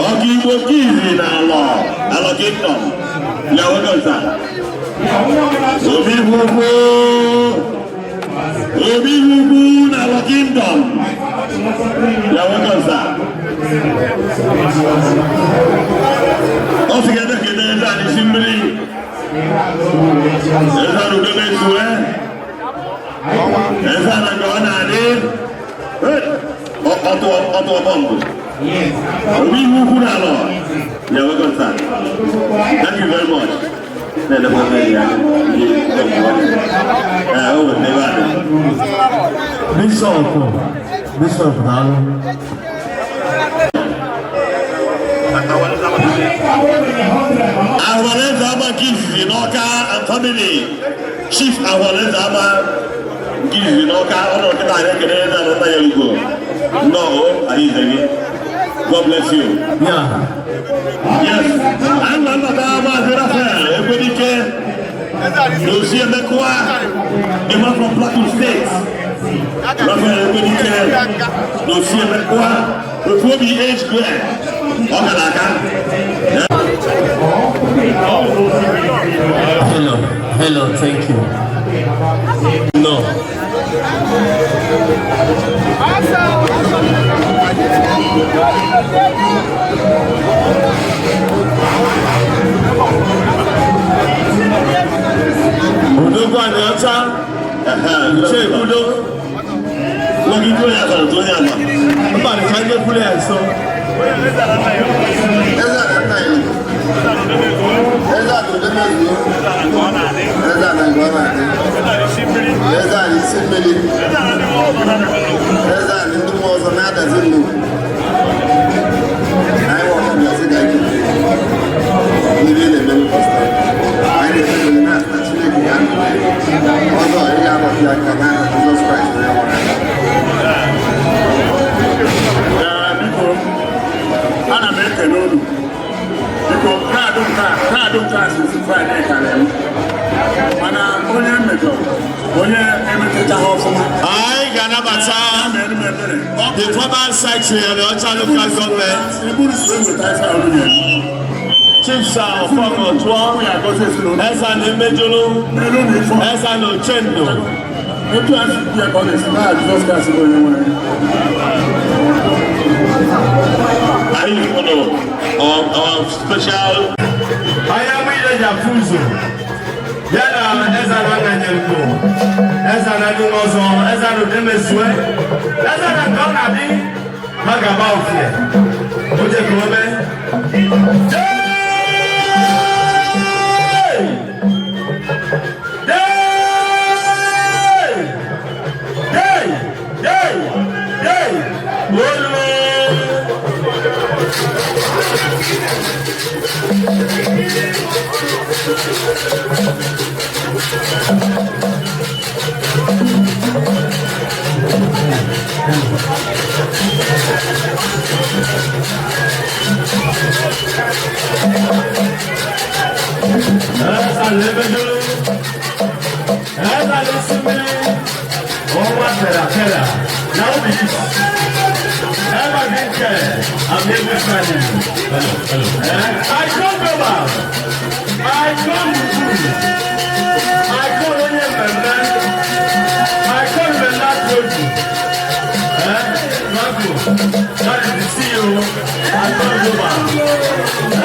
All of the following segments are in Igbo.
Ọkaigbo nke izizi na Alọ, Alọ Kingdom. You are welcome, sir. Obi Ugwu, Obi Ugwu na Alọ Kingdom. You are welcome, sir. Ọ sị ga ekene eze anyị si mmiri. Eze anyị udo na-esue. Eze anyị ka ọ na-adị. Ọtụ bọmbụ. Obi Ugwu na Alọ. You are welcome, sir. Thank you very much. Na-elekwa mmeri ya. Ee, o nwere ebe a dị. Bishọp, Bishọp, daalụ. Ahụrụeze Ama nke izizi n'Ọka and family. Chief Ahụrụeze Ama nke izizi n'Ọka, ọ nọ nkịta anyị ekele eze na nna ya ugbo. Nnọọ o, anyị ize gị. God bless you. Yeah. Yes. Anyị na-anata Maazị Raphael Ekwedike N'Osi Emekwa, the man from Plateau State. Raphael Ekwedike N'Osi Emekwa, ofu obi age grade. Ọ gara aga. Hello, hello, thank you. No. Odogwu Anịọcha, Chekwudo. Nwoke onye asara otu onye ama. Mba, ka ndị kwuru ya nso. Eze a nna ya. Eze a dodo mezuo. Eze a na nke ọ na-adị. Eze a isi mmiri. Eze a ndị mmụọ ọzọ na-adazi nnukwu. Anyị nwe ọka bịa sị ka anyị kelee. Ndị na-eme n'ụbọchị taa. Anyị na-ekpe na asị na Chineke ga-anọ. Ọzọ ị ga-anọchi aka n'aha Jizọs Kraịst onye nwe anyị. Ee, biko, ana m ekele unu. Biko, kaadụ nke a sisi Friday karịrị m, mana onye mmejọ, onye emechachaghị ọfụma. Anyị ga-anabata ya mere m ebere. the former secretary of the Ọcha Local Government, Eburu si weta ife ọrụ nyere. Chief Sir Ọfọmọ Tụọ, Ọ ya agọzi ezinụlọ. Eze na Emejulu, N'elu na ife Eze na Ochendo. Etu a si kwuo ya ka ọ ga-esi n'aha Jizọs Kraịst bụ onye nwe anyị. Anyị hụrụ our special Onye mụ ile ji afụ ụzọ, ya na eze na Nganyelko, eze na ndị ọzọ, eze na Odemezue, eze na nke ọ na-adị, ha ga-agba ofie. O je ka o mee. Hey! Hey! Hey! Hey! Hey! Olu! Eze na-emejulu, eze na-esi mmiri, ọnwa pịara pịara, na obi ebe gị nke I'm able to. Hello, hello. I come global. I come good. I come onye mmemme. I come mmemme atụ egwu. Eh, Marco, that is the CEO. I come global.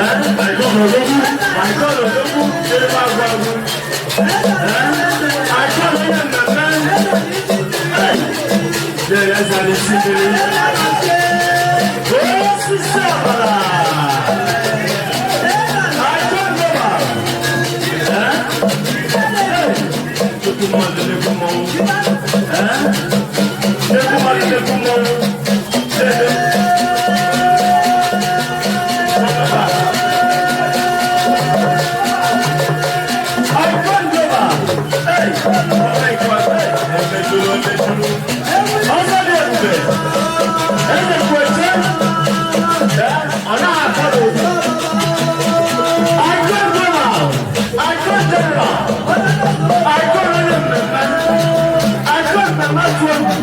Eh, I come Odogwu. I come Odogwu. Ebe agwụ agwụ. Eh, I come onye mmemme. Hey. Yeah, eze na-esi mmiri. Osisi ọbara. I come global. Eh? Hey. Chukwu mmadụ na-ekwu mmọnwụ. Eh? Chukwu mmadụ na-ekwu mmọnwụ. Dede. I come global. Hey. Oh my God. Hey. Emejulu, emejulu. Ọzọ dị ebube. Eze kweche. Ọ naghị akọ n'otu. I come global. I come general. I come onye mmemme. I come mmemme atụ egwu.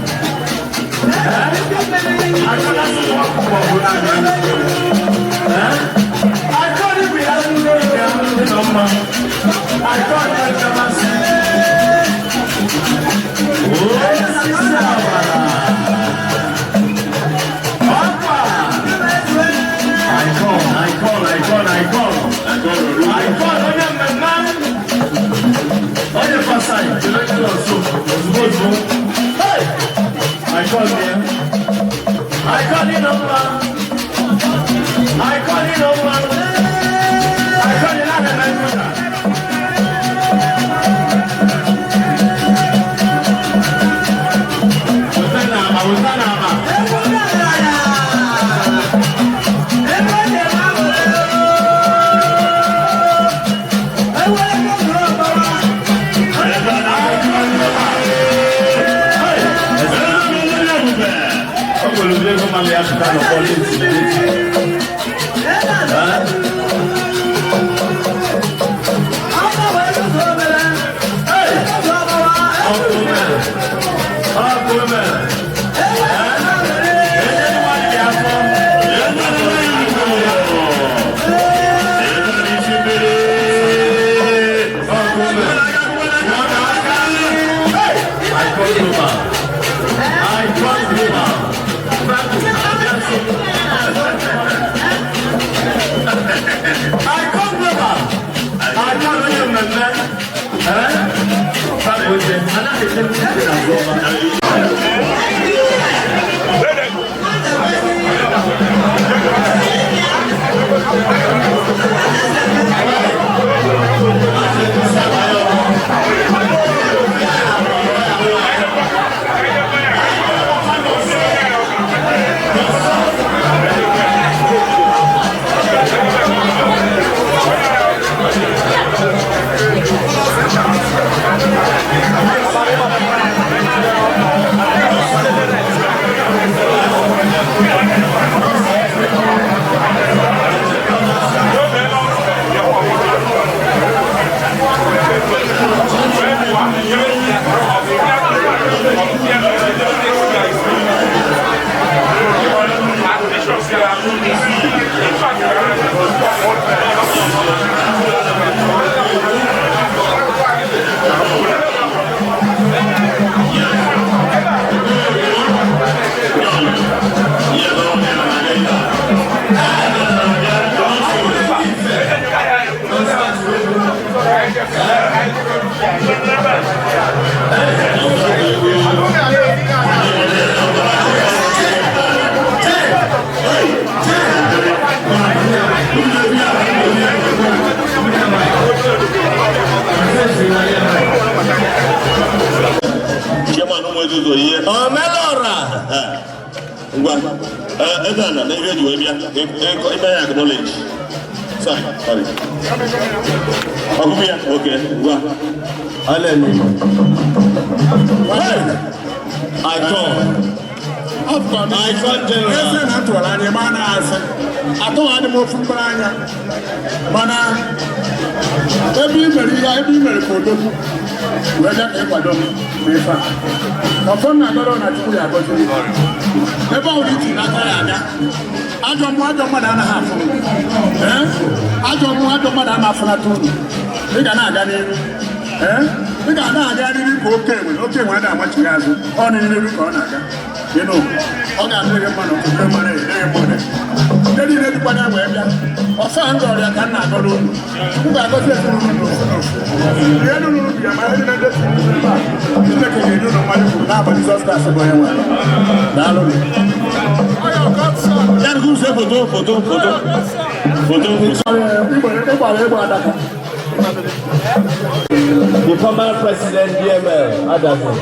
The former president DML, Adamu,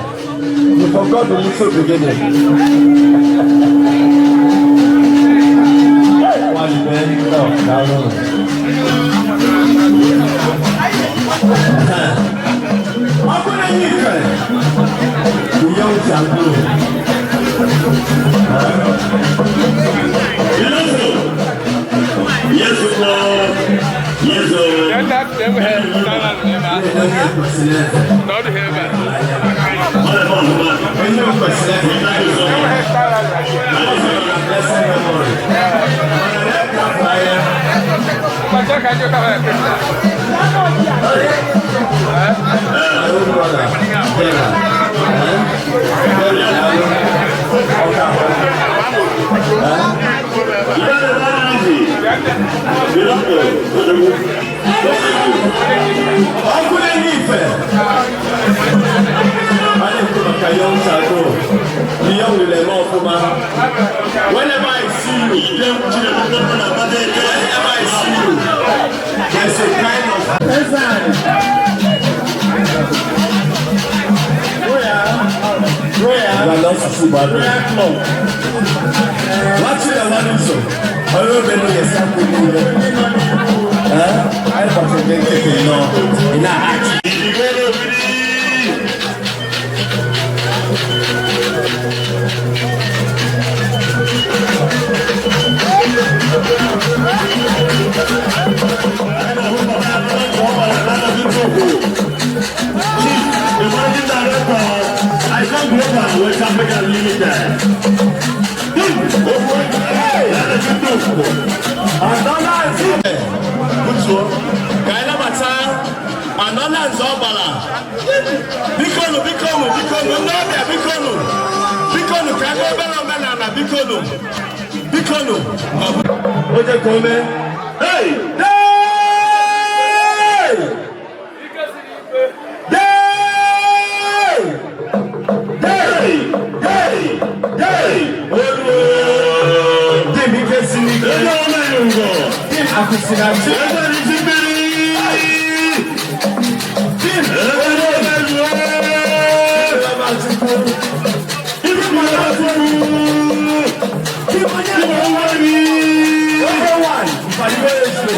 you forgot the little beginning. One man, no, no, no. Yes, My own brother, Bella. Bella, Ọkụ na-enye ife. A na-ekwu maka young Chago. The young will eme ọfụma. Whenever I see you, whenever I see you, there's a kind of Royal Club. Wachile Wanuso. Ọrụ obere oge sakwu n'ime. Anyị gbachiri nkịtị nọ. Ị na-achị. The managing director, Icon Global West Africa Limited. Butuo. Ka anyị nabata anọla nze ọgbara. Bikonu, bikonu, bikonu, ndị ọbịa, bikonu. Bikonu, ka anyị obere omenala, bikonu. Bikonu. Oje ka ome. Hey! Hey! Hey! Hey! Hey! Hey! Olu! Dim ike siri ike. Dim akwụsịrị achị. Dim Chukwu. Dim onye oge one. Mfalibe ezu.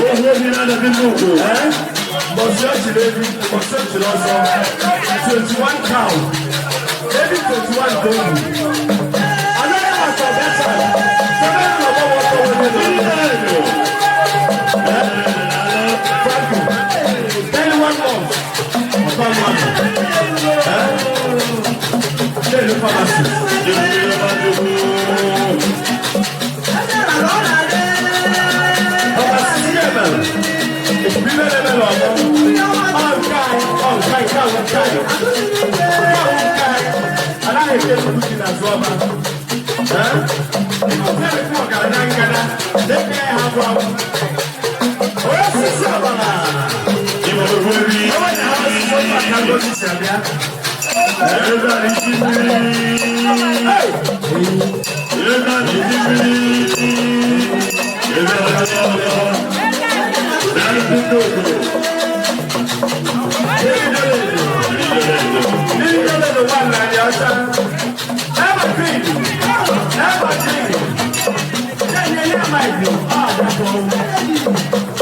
Mbọsị ọ chịrị ebi, mbọsị ọ chịrị ọsọ. 21 cow. Ebi 21 dogu. Anaghị maka ọbịa. Sebe na ọgbọ ọtọ wee dị. Franco. 31 months. Ọtọ mmadụ. Lelu pharmacist. Pharmacist ihe mere. Ebube na-eme n'ọgbọ. Ọ nke anyị, ọ nke anyị, nke ahụ nke anyị. Nke ahụ nke anyị. Anaghị eke nnukwu ji n'azụ ọba. Ịkọta ọgaranya ngana, na-eke ya ha bụ agwụ. Osisi ọbara. Onwe na ha osisi otu aka ngozi si abịa. Hey! Mmiri dole n'ụwa na anyị ọcha. Evergreen. Evergreen. Yeah, yeah, my view. Ah, that's all.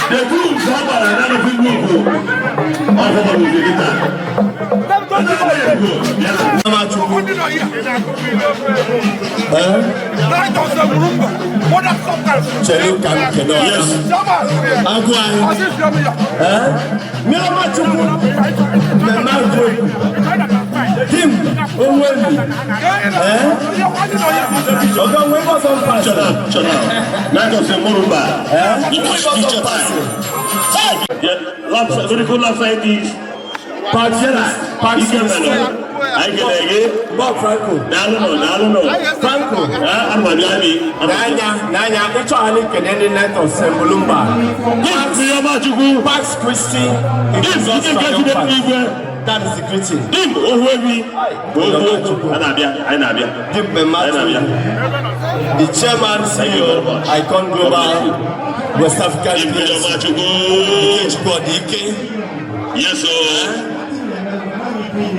The group ọgbara na nnukwu ugwu ọhụrụ kịta. Chukwu. Chere ka m kene ọha. Agụ anyị. Mmiri Chukwu. Mmemme agụ egwu. Dim Onwenu. Ọ̀gá onwe ebe ọzọ mpa. Shut up, shut up. Night of the Morumba. Teacher time. Yeah, beautiful love is Park Park Anyị kele gị. Bob Franco. Daalụ nọ, daalụ nọ. Franco. Ana m abịa abi. N'anya n'anya ịchọ ha n'ikene ndị Night of Sembulumba. Dim Ọma Chukwu. Pax Christi in Dim Jesus ike nke Chineke triumphant. igwe. That is the greeting. Dim ohu ebi. Ohu a na-abịa, anyị na-abịa. Dim Mmemme Anyị na-abịa. The chairman, CEO, Icon Global, West African Dim PLC. Ọma Chukwu. Ikechukwu Odike, Yes o.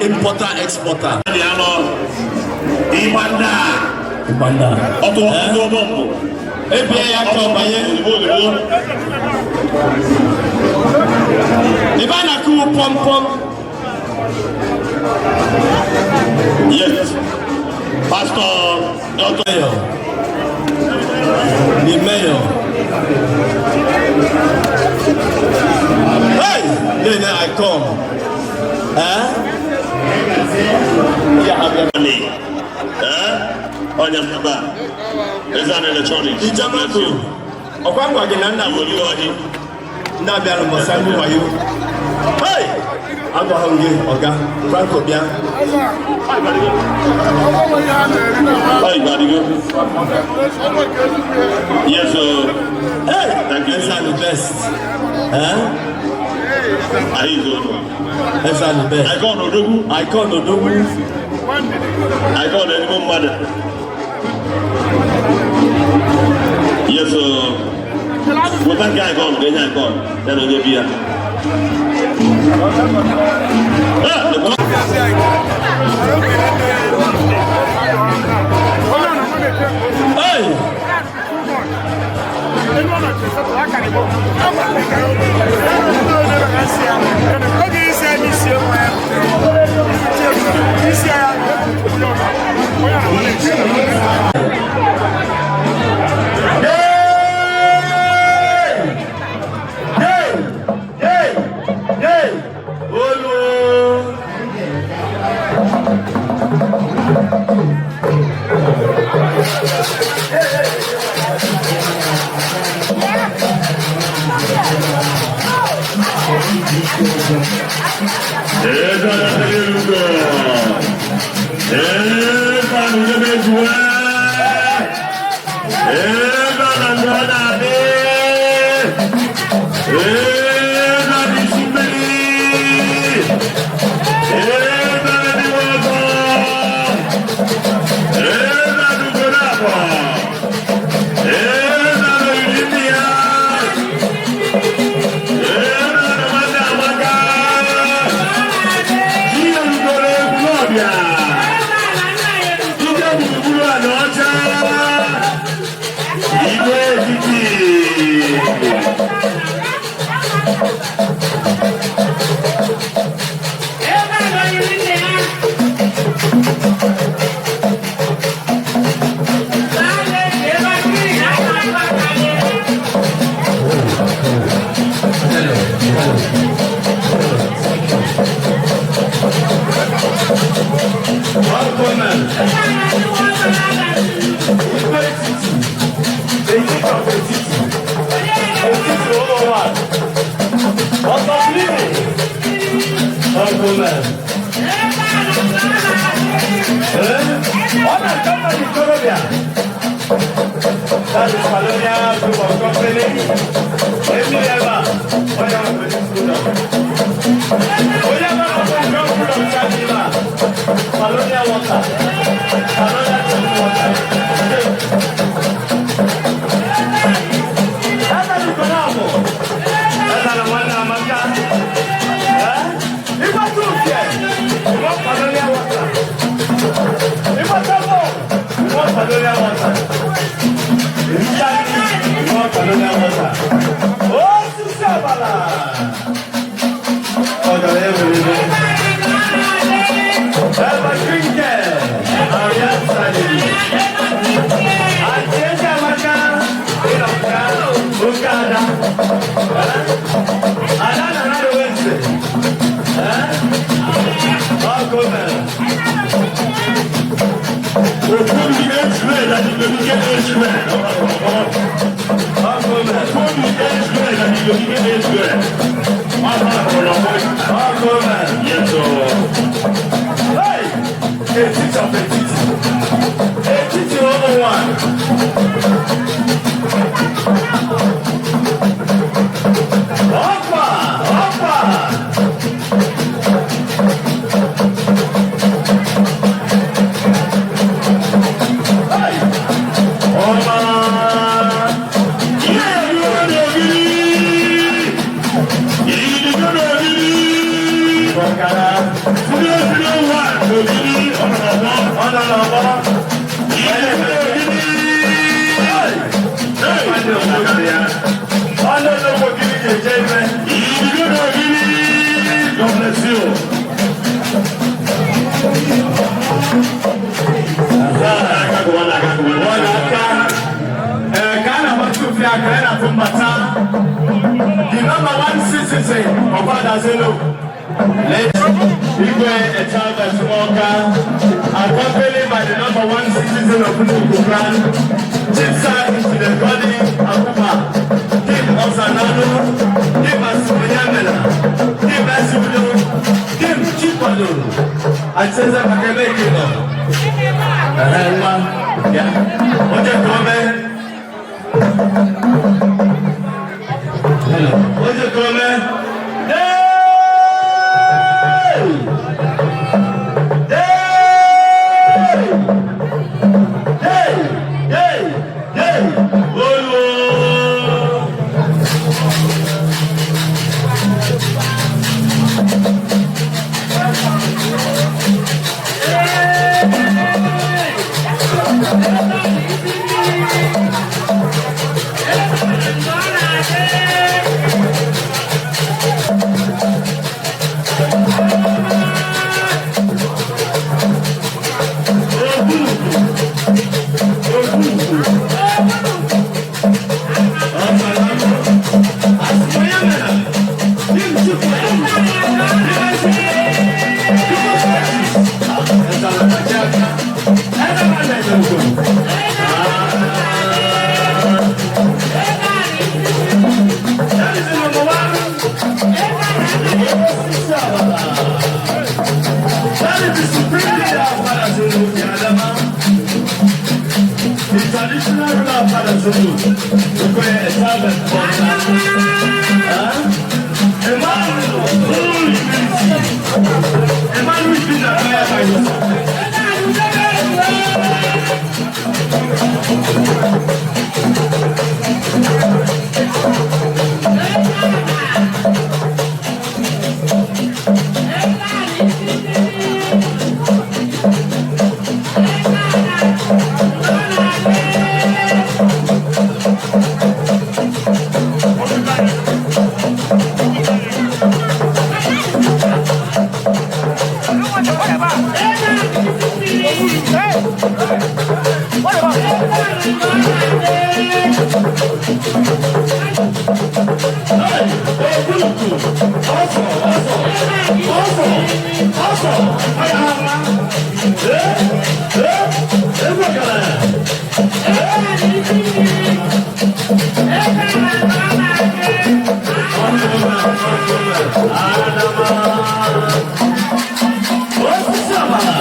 Importer, exporter. Dị anọ. Ịgbanda. Ịgbanda. Ọtụ ọtụ bọmbụ. Ebie ya ka ọ banye. Ozugbo ozugbo. Ebe a na-akụ pọmpọm. Yes. Pastor Dr. Mayor. The mayor. Hey! Then I come. Eh? Yeah, Eh? Onye mbaba. Ezan Electronics. Ijamatu. Ọkwa ngwa gị na nna Igbo ndị ọhịa. ndị abịara mbọsị ndị wayo. Hey! Agwaghị m gị, ọga Franco bịa. Ọ Igbo adịgo. Yes, sir. Hey! Thank you. Eza the best. Eh? Anyị zoro. Eza the best. Icon Odogwu. Icon Odogwu. Icon ezigbo mmadụ. Yes, sir. Weta nke Icon ga-enye Icon. Ya na onye bi ya. Eh, lekwa. Hey! Hey! Hey! Hey! Hey! Olu! Eze Anaelugo. Eze Anụnyemejuwe. Eze Anụnadị. Eze Anụsumeli. Eze Anụdiwọzọ. Eze Anụgodabọ. Eze Anụyindiya. Eze Anụmada Amaka. Ihe rugoro egwu n'ọbịa. Ije gburugburu ala ọcha. Igwe etiti. Welcome. Igwe etiti. Etiti of etiti. Etiti 001. Ọ̀sán lílì. Welcome. Eh? Ọ na-achọ mmadụ ikorobịa. That is Palonia Group of Company. Emily Eva, onye nwe produce product. Onye nwe produce product Chadima. Palonia water. Palonia table water. Eze Lukonabo. Eze na nwanne Amaka. Eh? Igwe Tufie. Igwe Palonia water. Igwe Togo. Igwe Palonia water. Italy. Igwe Palonia water. Osisi ọbara. Ọ gara ewere. Ebe Trinke. Ariel Sali. Aunty Eze Amaka. Ịnọka. Oke Ada. Ada na Nado Wednesday. Ọkụ mere. Okobi Israel àti Ìgbòmíkẹ́ Israel. Ọkụ mere. Okobi Israel àti Ìgbòmíkẹ́ Israel. Ọkụ mere. Yes, sir. Hey! Etiti of etiti. Etiti 001. Ọkwa! Ọkwa! Hey! Ọma! Ihe ìlú n'ogiri. Ìlú n'ogiri. Ọkara! 001 n'ogiri ọ̀nà Ọ nọ n'ọgbọ. Ìlú n'ogiri. Hey! Hey! Ọ nọ n'ogbo gịnị ga-eje ime? Ìlú n'ogiri. God bless you. Citizen of Adazi-Nnukwu, late Igwe Echalbert Muoka, accompanied by the number one citizen of Nnukwu clan, Chief Sir Engineer Goddy Akuma, King Osananu, King Asumenyamela, King Esudo, King Chikwado, Acheze Makeme Kingdom. Ẹ̀hẹ́nwa, ya, onye kome. Hello. Onye kome. Hey! Hey! Hey! Hey! Hey! Olu! That is the number one. That is the supreme leader of Adazi-Nnukwu, Adama. The traditional ruler of Adazi-Nnukwu, Igwe Echalbert Muoka. Huh? A man who is a man who is being admired by yourself. Ọsọ, ọsọ, ọsọ, ọsọ, ayahara. Ee, ee, egwu ọgaranya. Adama. Osisi amala.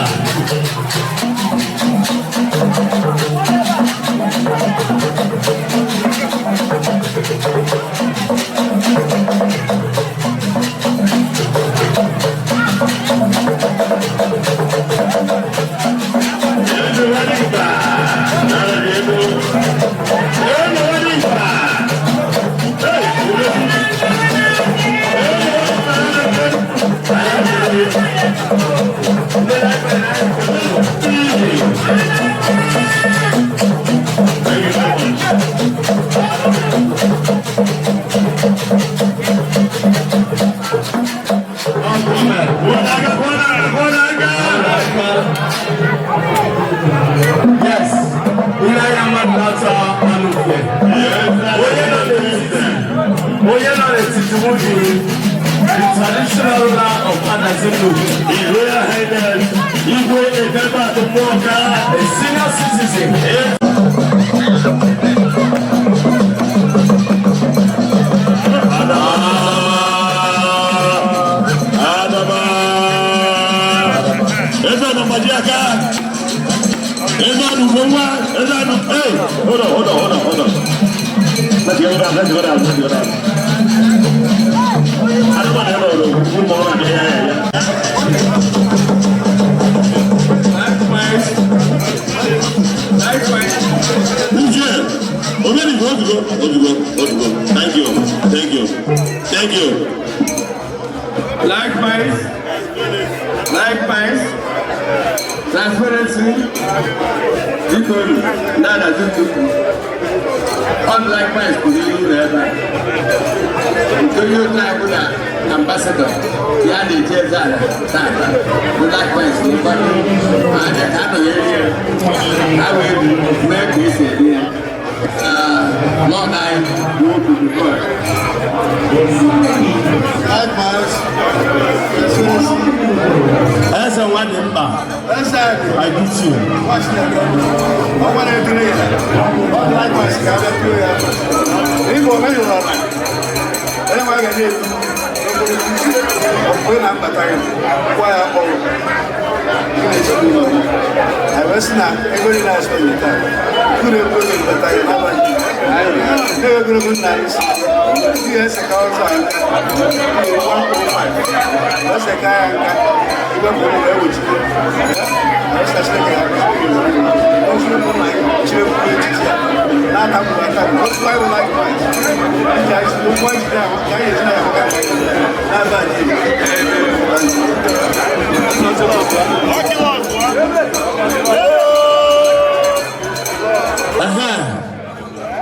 Yes, ihe anya mmadụ na-atọ anụ ufe. Onye nọ n'etiti, onye nọ n'etiti mụ dị the traditional ruler of Adazi-Nnukwu, His Royal Highness Igwe Echalbert Muoka. A senior citizen. Adama. Eze nọ mgbaji aka. Eze nọ ugbo nwa. Eze nọ. Hey, hold on, hold on, hold on, hold on. Let's go down, let's go down, let's go down. Adama na ebe ọrụ, ụmụ ọrụ na ya ya ya. Likewise. Likewise. Uche, Omenigo, ozugbo, ozugbo, ozugbo. Thank you, thank you, thank you. Likewise. Likewise. Transparency. Biko na-adazi ntụpụ. On likewise kwuru ilu na ebe a. Nke onye otu anyị bụ na ambassador ya na-eji eze ala tata bụ likewise n'ụfọdụ ma abịa ka anọnyere ya ha wee mee ka esi eme ya. Lọdụ anyị. Likewise, Eze nwa dị mkpa. Eze anyị. I greet you. Ọnwa na-etiri ya, ọ dị likewise ka abịa tụọ ya. Igbo omenala ọra, onye nwe ga na-ekwu ọkpụkpe na mbata gị, gwa ya ọrụ. Gị na-esi n'ụlọ gị. Anyị wee sị na ego niile anyị sọrọ taa, uru ego gị mbata gị n'abalị. Na-enwe ogologo nna anyị si. Ndị ga-ese ka ọzọ anyị, 1.5. Ese ka ya nka, igwe mkpụrụ na-ewochite.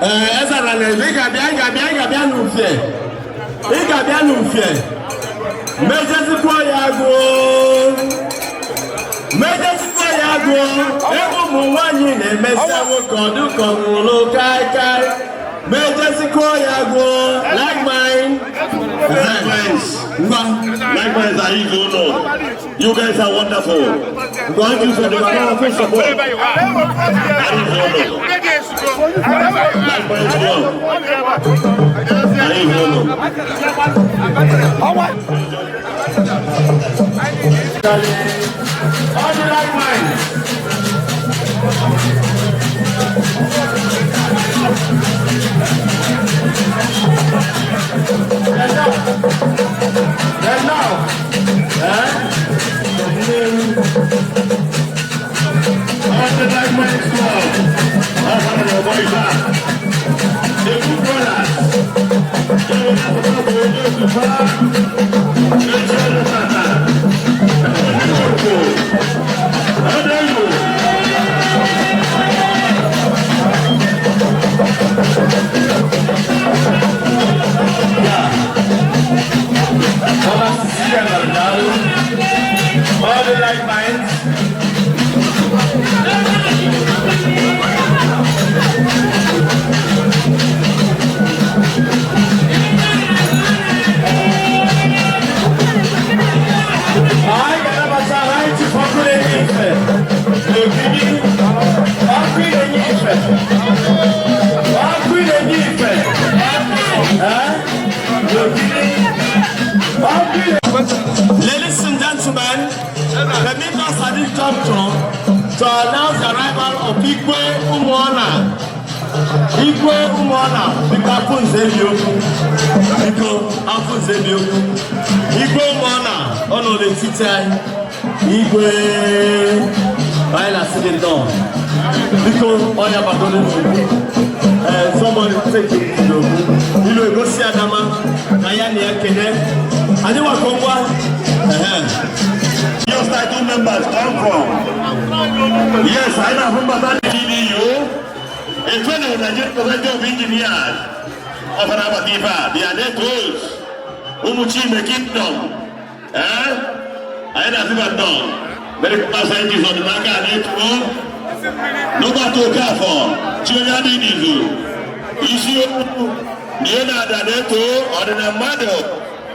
Ee, eze na na-ebe ị ga-abịa, ị ga-abịa, ị ga-abịa n'ufie. Ị ga-abịa n'ufie. Mejezikwa ya agụụ. Mejezikwa ya agụụ. Ebe ụmụ nwaanyị na-emesi nwoke ọdụkọ nwụrụ kaikai. Mejezikwa ya agụụ. Like mine. Likewise. Ngwa. Likewise, Ayizono. You guys are wonderful. Thank you for the powerful support. Ayizono. Likewise, one. Ayizono. All the like mine. Then now, eh? All the like minds club. All one of your boys are. The good brothers. They will have to go to the farm. They tell the tata. Adengo. Mama Cecilia Maldonado. All the like minds. Anyị ga-anabata anyị chief ọkụ na-enye ife n'ogidi ọkụ na-enye ife ọkụ na-enye ife Eh? N'ogidi ọkụ na. Ladies and gentlemen, permit us at this juncture to announce the arrival of Igwe Umuona. Igwe Umuona, biko Afunze Ebiokwu. Biko Afunze Ebiokwu. Igwe Umuona, ọ nọ n'etiti anyị. Igwe anyị na-asị gị nnọọ. Biko ọ ya gbagoro n'ugwu. Ee, somebody take it n'ogwu. Ilu egosi Adama na ya na ya kene. Anyị wakọ ngwa. Ehe. Your title members come from. Yes, I know from Bata TDU. A fellow Nigerian Society of Engineers of Anabatifa, the Adetos, Umuchime Kingdom. Eh? I know from Bata. Medical scientists on the Naka Adeto. Nobody to care for. Children Nizu. Issue Niena Adeto or the Mado.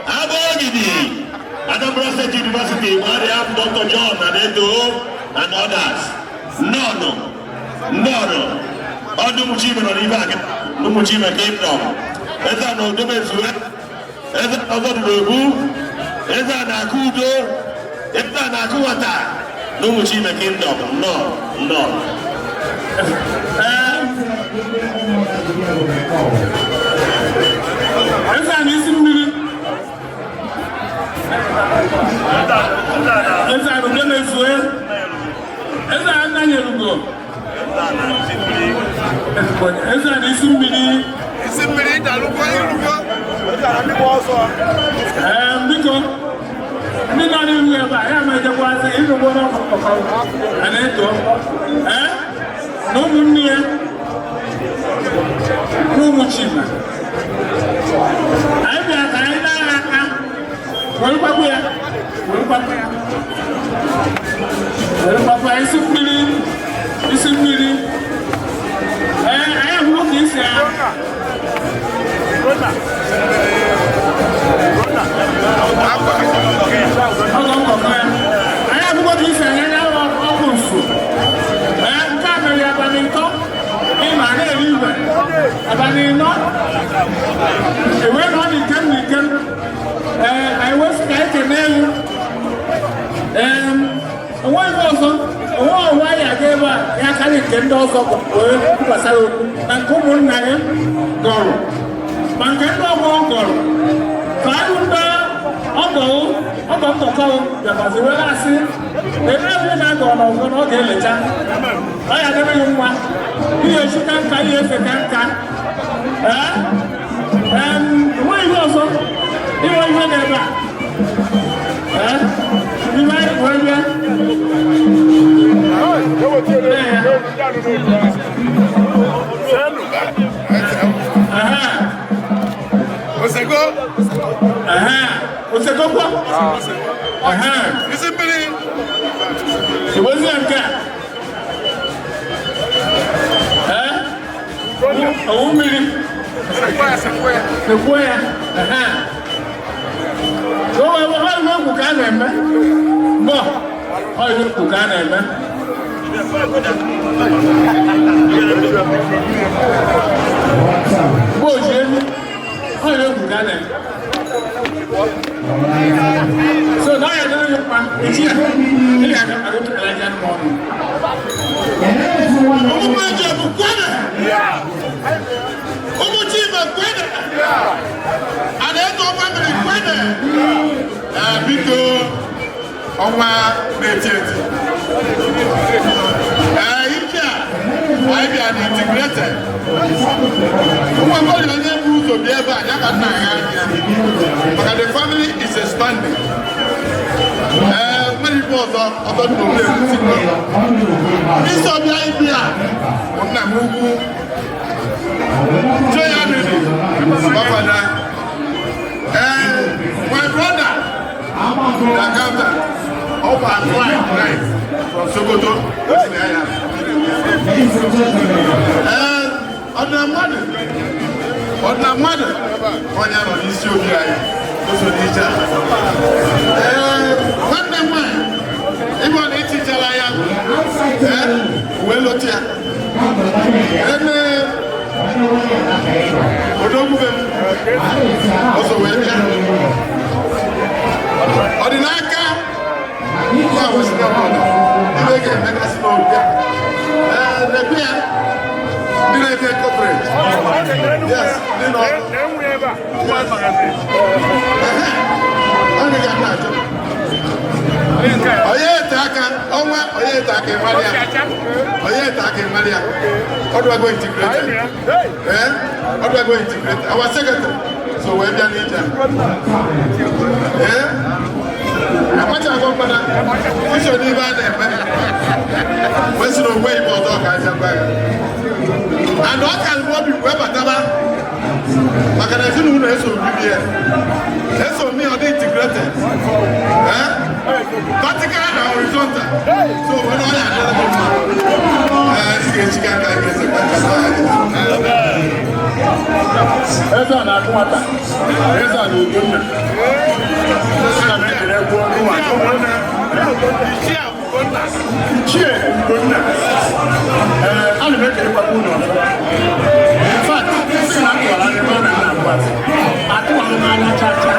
Abogidi. Anambra State University, where they have Dr. John Adeto and others. No, no, no, no. Ọdún nọ n'ife a Umuchime Kingdom. Eze a na Odemezue, eze a na Ọzọdụnogbu, eze a na-akụ udo, eze a na-akụ nwata na Umuchime Kingdom. No, no. Eze a na isi mmiri. Eze a na udo na-ezue. Eze a nna nyere ugo. Eze a na isi mmiri. Isi mmiri dalụkwa ịrụkwa. Ee, biko ndị nọ n'ihu ebe a ya ma ejekwazị ịrụgbo n'ọkụkọ a na-eto ee na ụmụnne ya na ụmụ Chima anyị bịara ka anyị na-agha aka were kwakwa ya were kwakwa ya were kwakwa ya isi mmiri isi mmiri ee anyị ahụrụ ka isi Ọgọ nkọkọ ya. Anyị abụgo ka isi anya ya ọkụ nsu. Ee, nke a mere abalị 3 ịma na-eri igwe. Abalị 4 ewee nọ n'ikem n'ikem. Ee, anyị wee sị ka anyị kene ewu. Ee, onwe ihe ọzọ, onwe ọwụwa anyị aga ebe a ya karị nke ndị ọzọ wee kwukwasara okwu na nke ụmụnna ya gọrọ ma nke ndị ọgbọ gọrọ ka anyị ndị ọgọ ọgọ nkọkọ bịakwazị wee asị ebe ebe na-agọ n'ọzọ na ọ ga-elecha ọ ya adịrịghị mma ihe echi ka nka ihe efe ka nka. Ee, enweghị ihe ọzọ ịnwe ihe n'ebe a. Ee, ihe anyị wee bịa. Ee. Osego. Osego kwa. Isi mmiri. Ìwézi nke a. Ee? Owu mmiri. Sekwe ya. O wee ọ ihe okwu ka a na-eme. Bọ, ọ ihe okwu ka a na-eme. Bó o ṣe ní, ọ ihe okwu ka a na-eme. So now you're doing your part. It's here. Here I go to Elijah morning. Ụmụ eji bụ kwene. Ụmụ Chima kwene. Ana-eto family kwene. Ee, biko, ọnwa na-eti eti. Ee, ike a anyị bịa na integrated. Ụmụ okorobịa onye bụ ụzọ bịa ebe a ya ka nna ya anya maka the family is expanding. Ee, nwere ife ọzọ ọzọ dị n'obodo ekwusi. Ndị isi ọbịa ịbịa bụ nna m ukwu. Joya Miri, Bafada. Ee, my brother, the accountant, up and fly tonight from Sokoto. Ee, ọdịna mmadụ, onye nọ n'isi obi anyị, o so n'ije a. Ee, nwanne m nwaanyị, ịbụ na etichara ya, ee, wee lote ya. Ene odogwube m, o so wee bịa. Ọ dị n'aka ya wesịrị ọbụla ebe ga-emegasị n'obi a. Ee, nekwe ya, ndị na-eme corporate. Yes, ndị nọ. Ọ dị ka na-achọ. Onye ete aka ọnwa, onye ete aka ịmarị ya. Onye ete aka ịmarị ya. Ọdụwago integrated. Ee, ọdụwago integrated. Our secretary so wee bịa n'ije a. Ee, amachaghị mkpada iso n'ibe a na-eme. Wee sị na onwe ibe ọzọ ka aja gwa ya. And ọ ka obi wee bataba maka na ezinụlọ eso bibi ya. Eso mi ọ dị integrated. Ee, vertical na horizontal. So wee na ọ ya adịrị gị mma. Ee, ị ga-echi ka nka ga-ese ka nka na Eze a na-akụ nwata. Eze a na Ugonna. Ana m ekele gwuo nwa. Ichie Ugonna. Ee, ana m ekelekwa unu ọzọ. In fact, sị na atụwara anya ebe ọ na nna abụọ. Atụwara m anya cha cha.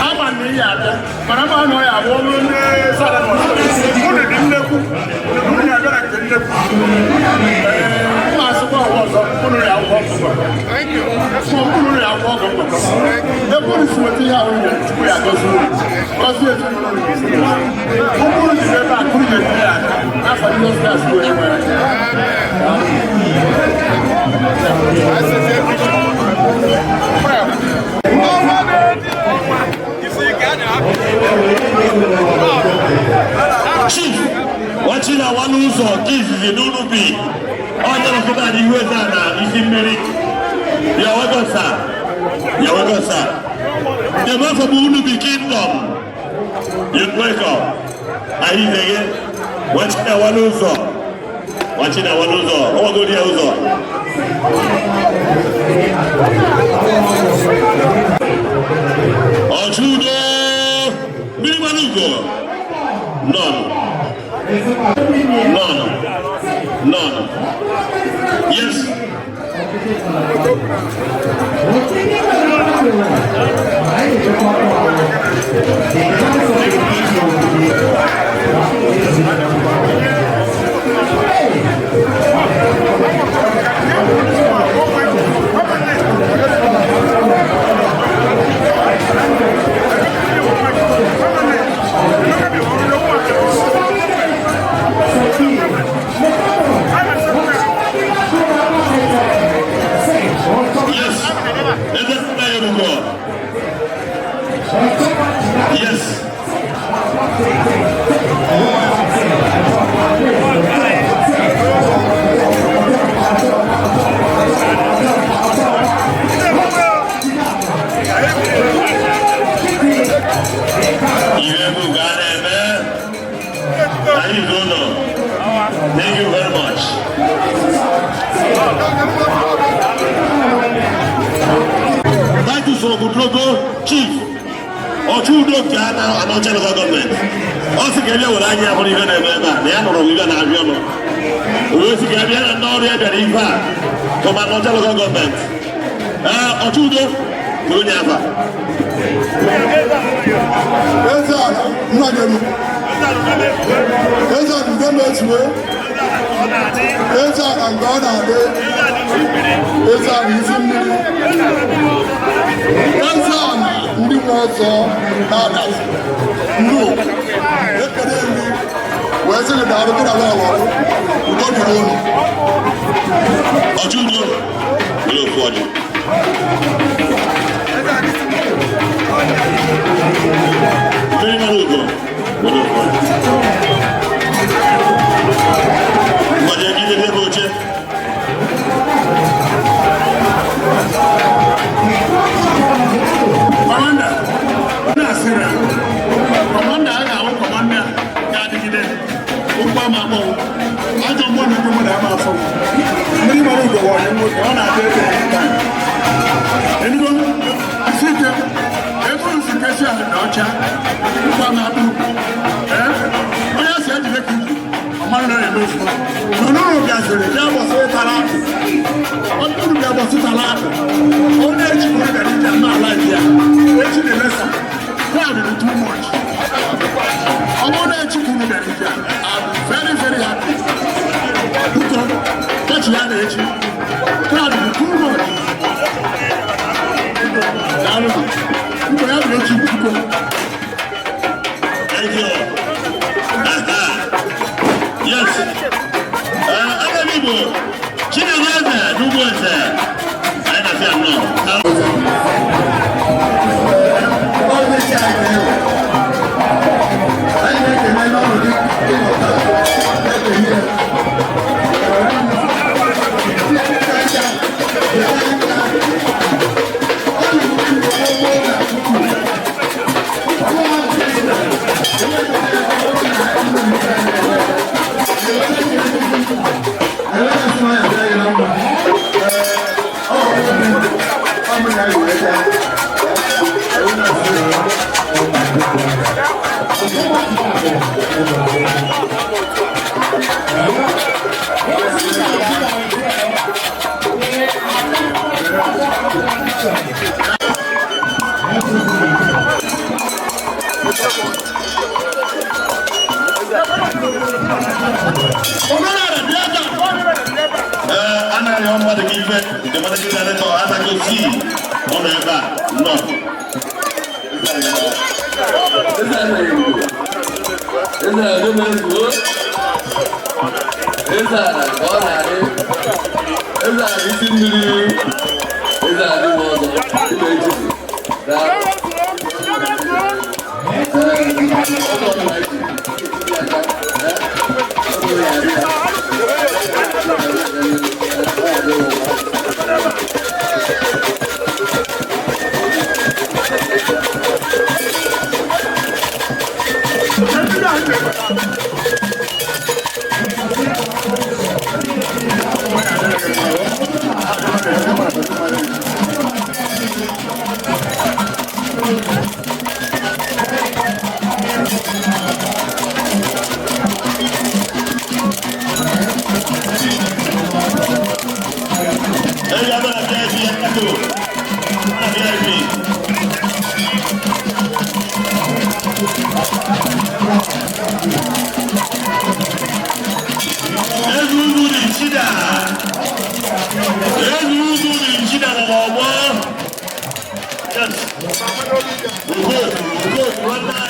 Ama na ihe abịa, mana ma na ọ ya abụ ọrụ ndị sada na ọzọ. Unu dị nnekwu. Unu ya abịa na nke nnekwu. Ee, mma asịkwa ọwa ọzọ, unu ya akwụkwọ ọgụ. Thank you. So unu ya akwụkwọ ọgụ mgbakọ. Ebe unu si nweta ihe ahụ unu Chukwu ya gọzie unu. Gọzie ezinụlọ unu ezinụlọ. Ụkwụ unu si ebe a kụrụ ya etinye ya aka. N'afọ Jizọs Kraịst bụ onye nwere. Chief, wachi na awa n'ụzọ nke izizi n'Unubi. Onye nọkọta n'ihu eze a na isi mmiri. You're welcome, sir. You're welcome, sir. The man from Unubi Kingdom. You're welcome. Anyị na-eghe wachi na awa n'ụzọ. Nwachi na-awala ụzọ, ọwagodi ya ụzọ. Ọchụudo mmiri mmanụ ugo nọn nọn nọn. Yes. Yes. Eze nna ya erugo. Yes. Ihe bụ ga na-eme anyị dị ụlọ. Thank you very much. Titus Ogutrogo, Chief, Ọchụudo nke Anọcha Local Government. Ọ sị ka ebe were anya hụrụ ihe na-eme ebe a, na ya nụrụ ihe na-abịa ọnụ. O sị ka ebe na ndị ọrụ ya bịara ife a, from Anọcha Local Government. Ee, Ọchụudo bụ onye afa. Eze ala nna gị elu. Eze ala udo na-ezuwe. Eze ala nke ọ na-adị. Eze ala isi mmiri. Eze ala ndị nwe ọzọ na-adazi. Ndị okwu. Ekele nri. Wee sị gị daalụ gị na ala ọrụ. Udo dịrị unu. Ọchụudo were ofu ọjị. Mmiri mara ugo were ofu ọjị. Mgbaji ebe ebe oche. Kọmanda, na-asịrị kọmanda a ga-ahụ kọmanda ga-adịgide ụkwụ ama akpọnwụ ajọ mmụọ na ndị mmadụ ama afọ mmiri mara ugo wụ onye nwoke ọ na-adị ebe taa enugo asị ike ego nsikesi ahụ na ọcha ụkwụ ama akpụ ee onye asị ejide ka iji ọ mara na ọ na-eme ozugbo nọ n'ụlọ bịaziri bịa gbọsị tara akpụ ọtụtụ bịa gbọsị tara akpụ onye echi ka ọ gara ije ama ala ya echi na-emesa crowd dị too much. Ọ bụrụ na echi kwuru bịara ije, I'm very very happy. Biko kechi ya na echi crowd dị too much. Daalụ. Biko ya bụ echi biko. Thank you. Aha. Yes. Aga m Igbo, Chinedu Eze n'ugbo eze. Anyị na-asị ya nnọọ. Omenala bịa ebe a. Ee, a na-arịọ mmadụ gị ife nke managing director Atago C nọ n'ebe a nnọọ. Eze ala udo na-ezuo. Eze ala ka ọ na-adị. Eze ala isi mmiri. Eze ala dị ọzọ. Ibe echi. Daalụ. Ee, ọzọ ọbụla echi. Ee, ọ bụrụ ya adị ya.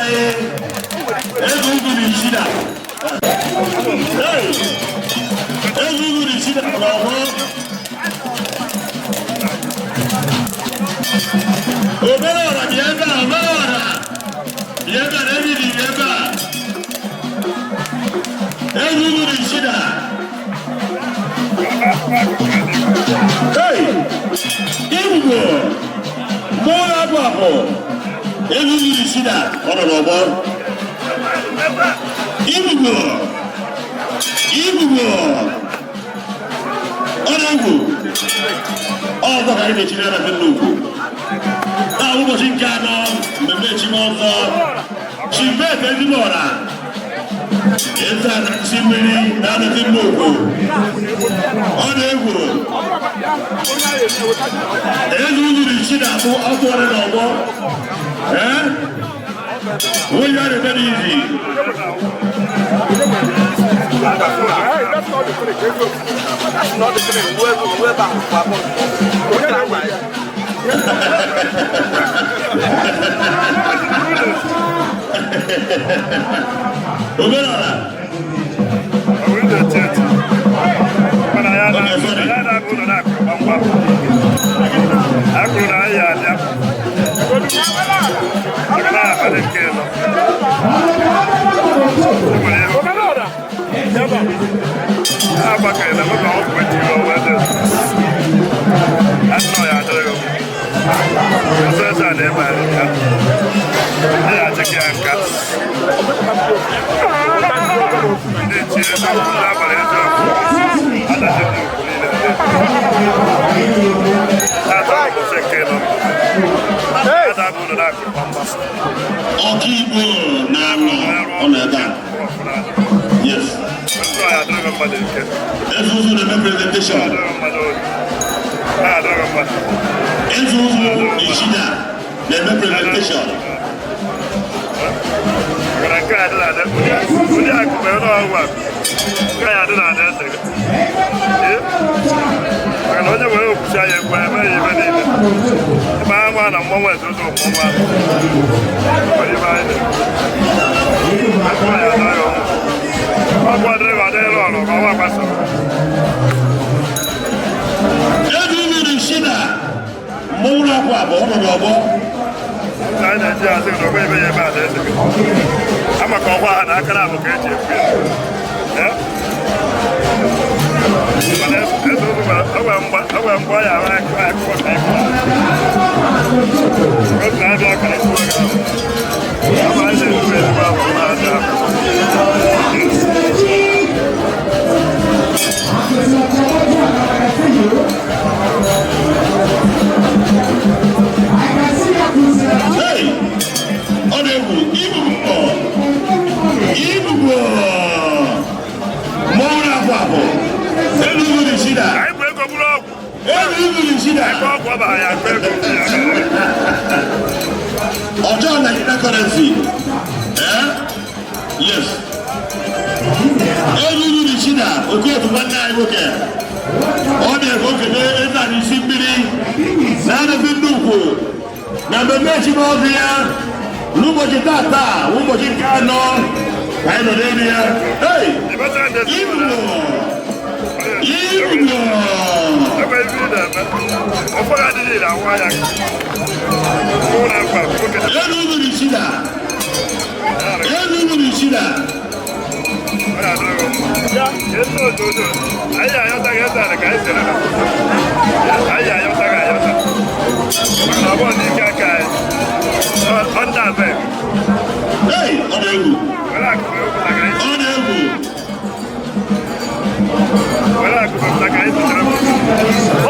anyị eze ugwu na Ishida. Hey! Eze ugwu na Ishida n'ọgbọ. Obere ọra dị ebe a, obere ọra dị ebe a, David dị ebe a. Eze ugwu na Ishida. Hey! Igbo! Mmụọ na-abụ abụ. Eze ugwu na Ishida, ọ nọ n'ọgbọ. Igbo! Igbo! Ọ na-egwu. Ọzọ ka anyị na-echiri ya na nnukwu. Taa ụbọchị nke anọ mmemme echimọzọ. Chimbet Ezigboọra. Eze anachi mmiri na-anọzi nnukwu. Ọ na-egwu. Eze ugwu na Ishida bụ ọkụ ọrụ n'ọgbọ. Eh? Onye ọ na-eme n'izi. That's not the clinic. That's not the clinic. We're back. Omenala. Okay, sorry. Akụrụ na anyị abịa maka na abalị nke ịnọ. Agbakọghị na maka ọgwụ ejiri ọwa dị. Asị ya adịrịghị m. Ọsọ eze a na-eme anyị nka. Ndị achịkị ya nka. Ndị ichie eziokwu, ndị abalị eziokwu. Adachi ndị ukwu niile. Tata bụ ụbọchị nke ịnọ. Ada bụ ụlọ na-akụrụ gbamgbam. Ọkaigbo na-anọ ọ nọ ebe a. Yes. Ndụ ya adịrịghị mmadụ ike. Eze ụzụ na-eme presentation. Adịrịghị mmadụ oyi. Na-adịrịghị mmadụ. Eze ụzụ na Ishida na-eme presentation. Mana nke a adịghị adị. Ụdị akụkọ ya n'ọgwụ a. Nke a adịghị adị eze gị. Ee? Maka na onye were okwuchi anya ekwe eme ya ibe niile. Ebe a nwa na mmọnwụ eze ụzọ mmọnwụ ahụ. Ọ ibe anyị na-ekwu. Akụ ya adịrịghị ọnwụ. Ọgwụ adịrịghị adịrịghị ọrụ ka ọnwa gbasara. Eze ugwu na Ishida mmọnwụ na-apụ abụ ọ nọ n'ọgbọ. Anyị na-eji asị na ọgwa ebe ya ebe a na-eze gị. Ama ka ọgwa ha na aka na abụ ka eji ekwu ya. Ee? Mana eze ụzọ gwara, o nwere mgbe ọ ya ahụ akụ akụkọ ka ịkụ. Otu na-abịa ka ịkụ gị. Ama anyị na-ekwu ezigbo ahụ na-abịa akụ. Hey! Ọ na-egwu Ibubo! Ibubo! Mmọnwụ na-apụ apụ. Eze ugwu na Ishida. Anyị bụ ego bụrụ ọgwụ. Eze ugwu na Ishida. Ego ọgwụ ọ bara ya akpa ego. Ọjọọ Nigeria currency. Eh? Yes. Eze ugwu na Ishida, Okotu nwanne anyị nwoke. Ọ na-eke okene eze anyị isi mmiri na-anọzi nnukwu na mmemme echimọzọ ya n'ụbọchị tata ụbọchị nke anọ ka anyị nọ n'elu ya. Hey! Ịbata ndị Ibubo! Ibubo! Ebe ibe ị na-eme. Ụfọdụ adịghị na-anwụ anya. Mụ na mkpa nwoke na Eze ugwu na Ishida. Eze ugwu na Ishida. ọ na-adịrị mma. Ezi ojojo, anyị ayọtaghị eze ala ka anyị sere na. Anyị ayọtaghị ayọta. Maka na ọ bụrụ n'ike aka anyị. Ọ ndị abeg. Hey! Ọ na-egwu. Were akụ wepụta ka anyị Ọ na-egwu. were akụ wepụta ka anyị sechara.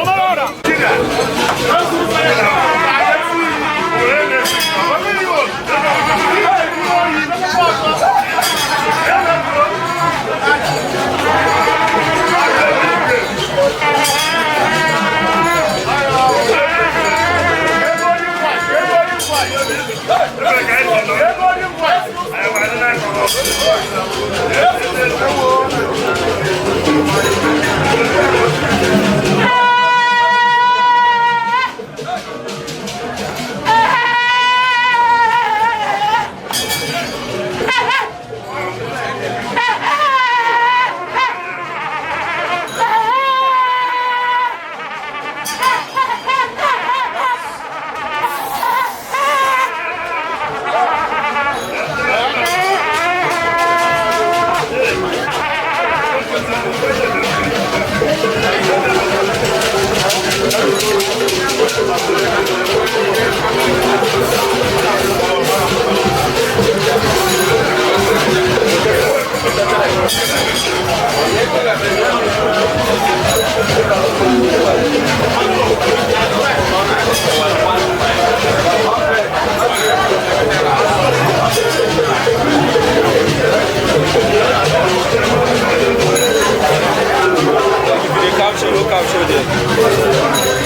If you capture, no capture there.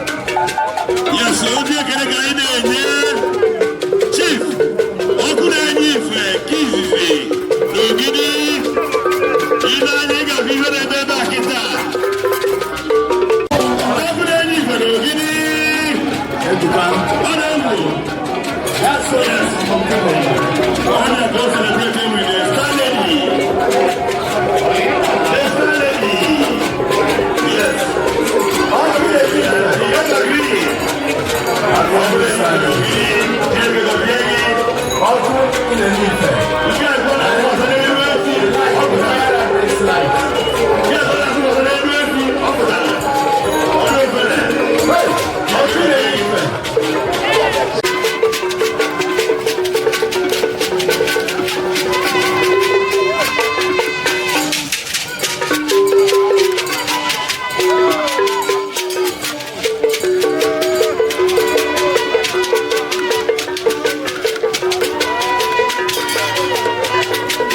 Yes, obi ekele ka anyị na-enye Chief ọkụ na-enye ife nke izizi n'Ogidi. Ile anya ị ga-afụ ihe na-eme ebe a kịta. Ọkụ na-enye ife n'Ogidi. Ọ na-egwu. Yes. Ọ na-go celebrating with the Star Lady. The Star Lady. Yes. Yes, agree.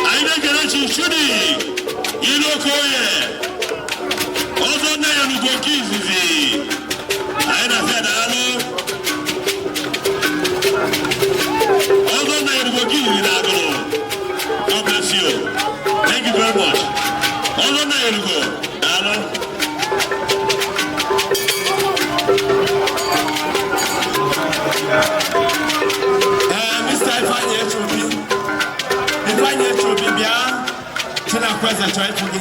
Anyị na-ekele Chief Chudi Ilu Okoye, ọzọ nne ya n'ugbo nke izizi. Anyị na-asị daalụ. Ọzọ nne ya n'ugbo nke izizi na Agụlụ. God bless you. Thank you very much. Ọzọ nne ya n'ugbo, daalụ. Ee, Mr. Ifeanyi Echobi, Ifeanyi Echobi bịa, Chinakweze chọọ ịfụ gị.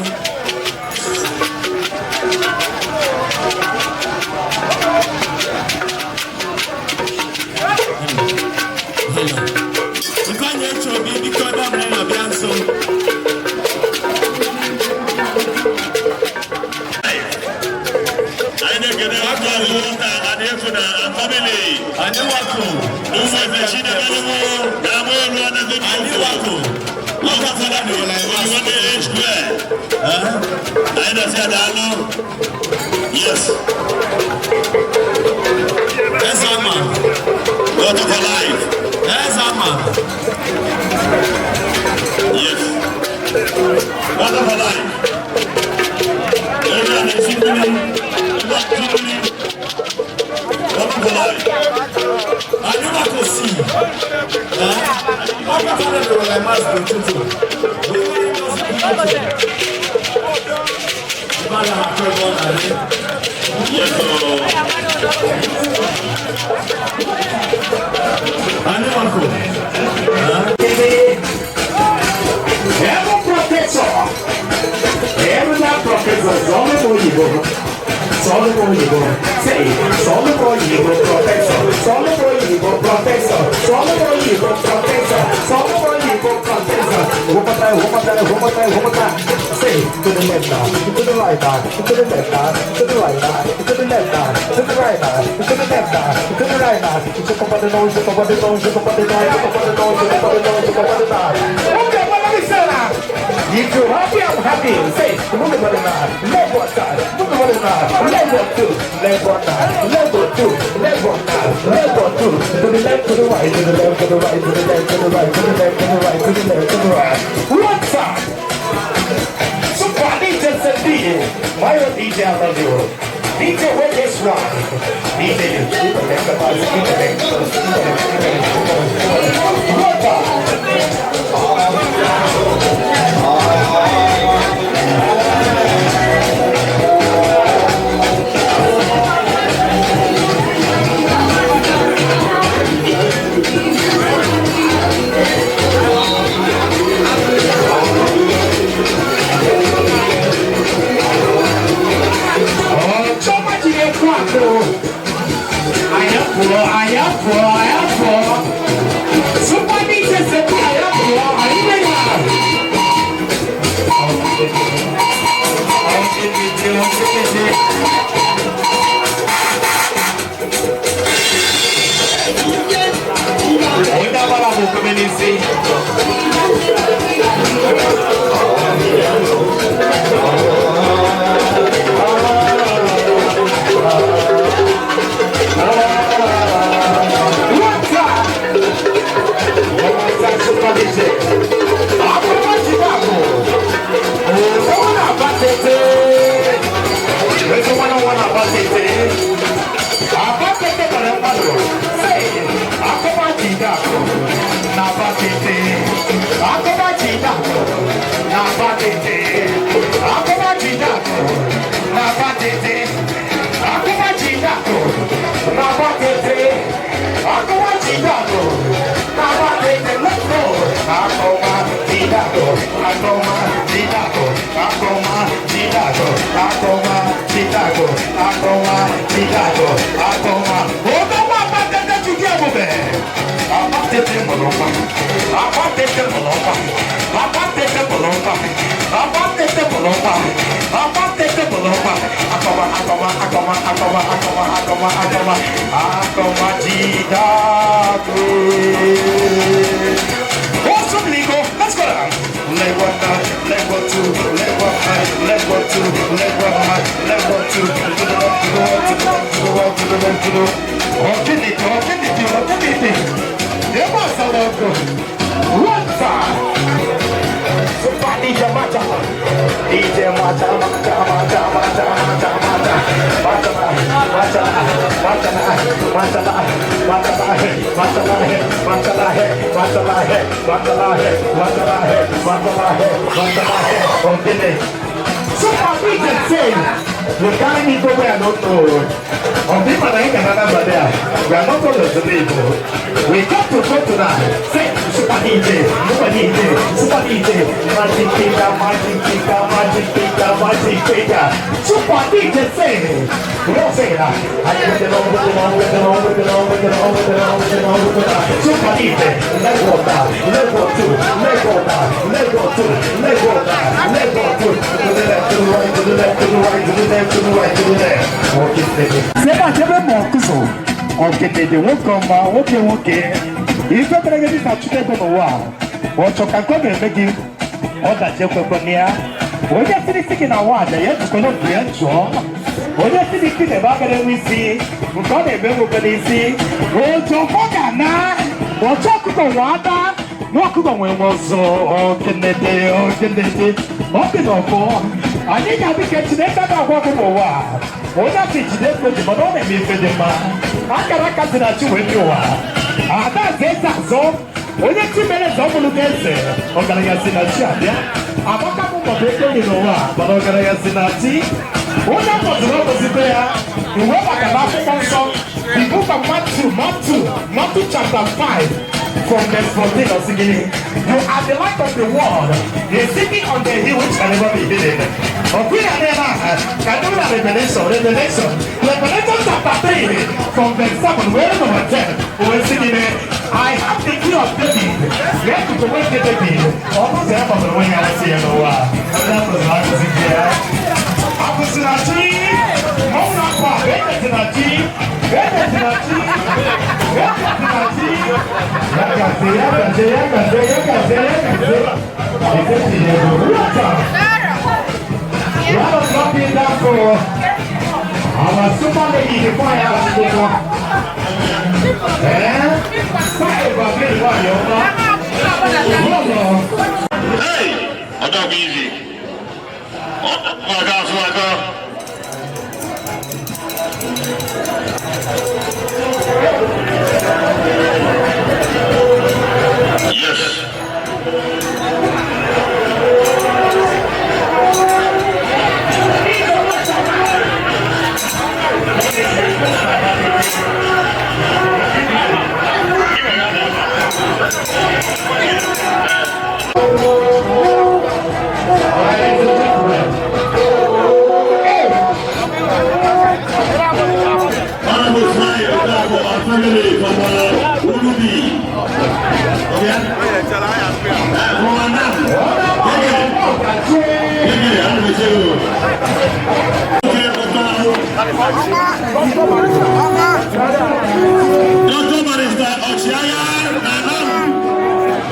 Hello. Ifeanyi Echobi, biko ebe ọbụla ị nọ bịa nso. Anyị na-ekele ọkụ ọhụrụ na Adịefu na family. Anyị wakpo. N'ụmụ efe Chinemelụmụ na-ama elu anaghị Anyị wakpo. Ọkụ fọdụ Ojiwande H Square. Anyị na-asị daalụ. Yes. Eze ama. Water for life. Eze ama. Yes. Water for life. Ebe a na-esi mmiri. Ebe a na-esi mmiri. Water for life. Anyị wakpo si. Ọkụ fọdụ lụrụ masị n'ụtụtụ. anaghị achọ ebe ọ na-adị. Yes, sir. Anyị nwakọ. Every professor, every that professor, solo oyibo, solo oyibo, say, solo oyibo professor, solo oyibo professor, solo oyibo professor, solo oyibo professor. One more time, one more time, one more time, one more time. Say, to the left now, to the right now, to the left now, to the right now, to the left now, to the right now, to the left now, to the right now. Shake up the nose, shake up the nose, shake up the nose, shake up the nose, shake up the nose, shake up the nose. Okay, well, let me say that. If you're happy, I'm happy. Say, move it one now, left one side, move it one now, left one two, left one now, left one two, left one now, left one two, to the left, to the right, to the left, to the right, to the left, to the right, to the left, to the right, to the left, to the right. One side. Super DJ Sandy, my own DJ I love you. DJ where this rock. DJ, one time. Choma de quatro. Aí pô, aí pô. Super DJ Sandy, aí pô, aí melhor. Onye agbara bụ okpeme n'isi. One time. One time, Super DJ. Akụkọ Chicago. Ozo na-abatete. Ezi nwanne nwa na-abatete. Abatete mere mmadụ. Say, akụkọ Chicago na-abatete. Akụkọ Chicago na-abatete. Akụkọ Chicago na-abatete. Akụkọ Chicago na-abatete. Akụkọ Chicago na-abatete. Let's go. Akụkọ Chicago, akụkọ Chicago, akụkọ Chicago, akụkọ Chicago, akụkọ Chicago, akụkọ. Odowa abatete Chukwu ebube. Abatete mụrụ nwa. Abatete mụrụ nwa. Abatete mụrụ nwa. Abatete mụrụ nwa. Abatete mụrụ nwa. Akọwa akọwa akọwa akọwa akọwa akọwa akọwa akọwa Chicago. Awesome Lingo, let's go down. Leg one down, leg one two, leg one high, leg one two, leg one high, leg one two, to the left, to the right, to the left, to the right, to the left, to the Okidiki, okidiki, okidiki. Eba saloko. One time. Super DJ Macha. DJ Macha, Macha, Macha, Macha, Macha, Macha. Macha, Macha, Macha, Macha, Macha, Macha, Macha, Macha, Macha, Macha, Macha, Macha, Macha, Super DJ say, you carry me go where I don't know. On the man I can another there. We are not going to sleep. We come to go tonight. Say, Super DJ, Super DJ, Super DJ, Magic Finger, Magic Finger, Magic Finger, Magic Finger. Super DJ say, we don't say that. I get it on, with it on, with it on, with it on, with it on, with it on, with it on, with it on. Super DJ, let go down, let go two, let go down, let go two, let go down, let go two. To the left, to the right, to the left, to the right, to the left, to the right, to the left. Okay, baby. Seba chebe ma ọkụzụ ọgedede nwoke ọma nwoke nwoke ife mere gị dịka Chineke n'ụwa ọ chọ ka nke ọ ga-eme gị ọdachi ekwekwe na ya onye siri isi gị na nwa aja ya ejikọla obi ya jụọ onye siri isi na-ebe agara enwe isi nke ọ na-eme nwoke n'isi otu ọfọ ga-ana ọchọ ọkụkọ nwe ada nwa ọkụkọ nwe nwe ọzọ ogenede ogenede ọ dị n'ọfọ anyị ga-adị ka Chineke ga-agwa gị n'ụwa onye asị jide ego ji mana ọ na-eme ife dị mma akara aka dị na chi wee dị ụwa ada eze eze azọ onye chi mere eze ọ bụrụ gị eze ọgaranya si na chi abịa Agbaka m mbọ bụ ego dị n'ụwa, mana ọgaranya si na chi. Onye kpọtụrụ ọgọzikwa ya, iwe maka na akwụkwọ nsọ, the book of Matthew, Matthew, Matthew chapter 5, from verse 14 of Sigini. You are the light of the world, a city on the hill which can never be hidden. Ọkùnrin àná ẹ̀ náà, kàdúrà Revelation, Revelation, Revelation chapter 3, from verse 7, where number 10, òwe Sigini. I have the key of David. Let me go with David. Ọkùnrin sẹ́yìn bọ̀bọ̀rọ̀ wọ́n yára sí ẹ̀ lọ́wọ́. Ọdún àpòsí àpòsí jẹ́. Àpòsí àti mọ́nà pa bẹ́ẹ̀ tí na tí bẹ́ẹ̀ tí na tí bẹ́ẹ̀ tí na tí. Yàgàzé yàgàzé yàgàzé yàgàzé yàgàzé. Ìfẹ́ ti yẹ kó wúlọ́tà. Round of clapping down for our super lady, the fire house. Eh? Five of them, one, you know. Hey! Ọjọ́ bí easy. Ọ̀gá fún akọ. Yes. Honorable Fly Okafor and family from Ulubi. Okay? From Anam. Gege. Gege, I'm with you. Okay, Dr. Barrister Ọ̀ṣíáyá Nanam.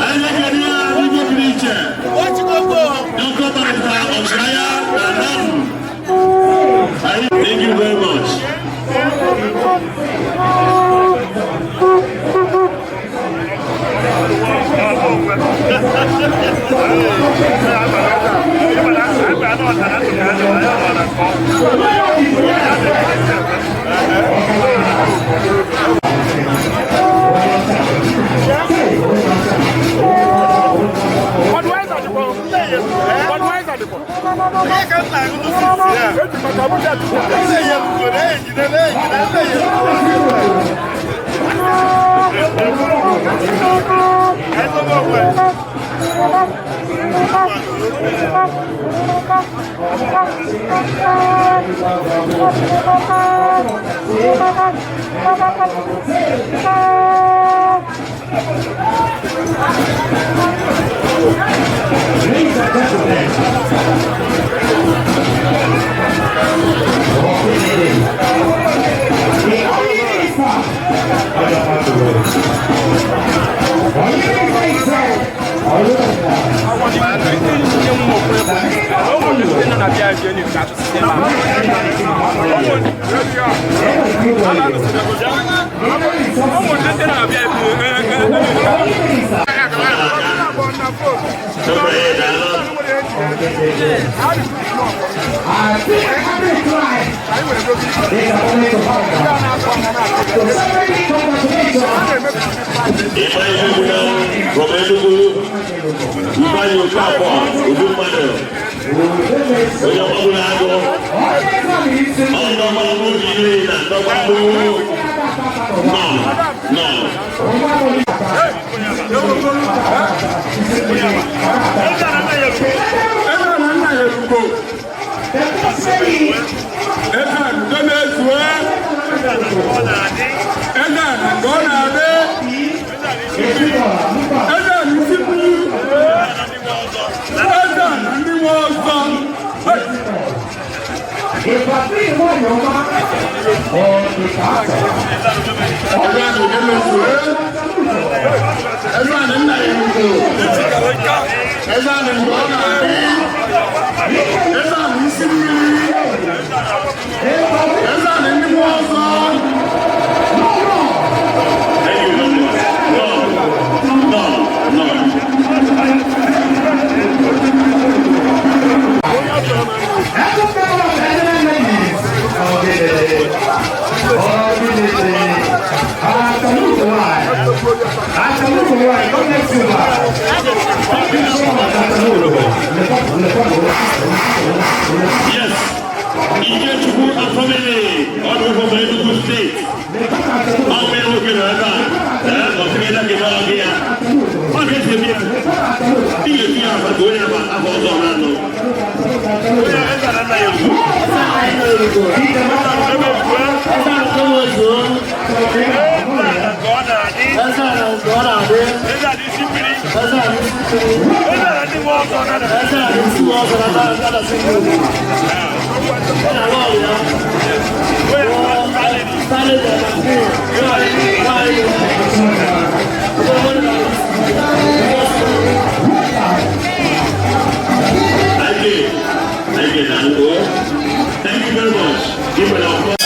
Ayélujára Igbo Kiriche. Dr. Barrister Ọ̀ṣíáyá Nanam. Thank you very much. Ladies and gentlemen, the only minister of the Bible. Ifeanyi Ebuka from Enugu, Ifeanyi Okafor, Udu Mmadụ, onye ọgbagbu na-agụ, ọ ndọgbagbu iri na ndọgbagbu nọ nọ. Thank you very much. No, no, no. I salute you. God bless you. Yes, Ikechukwu and family, all the way from Enugu State. Ọ bụ nwoke nọ ebe a, ee, ọ sịrị ịda gị n'ọrụ gị ya. Ọ ga-esi eme ya. Ị ga-esi ya afa ka onye afọ ọzọ na-anọ. Onye eze ala nna ya ugwu. Ebe ugwu, ka ọ na-adị. Eze ala isi mmiri. Eze ala ndị nwe ọzọ na Thank you. Thank you, Nango. Thank you very much. Give it up.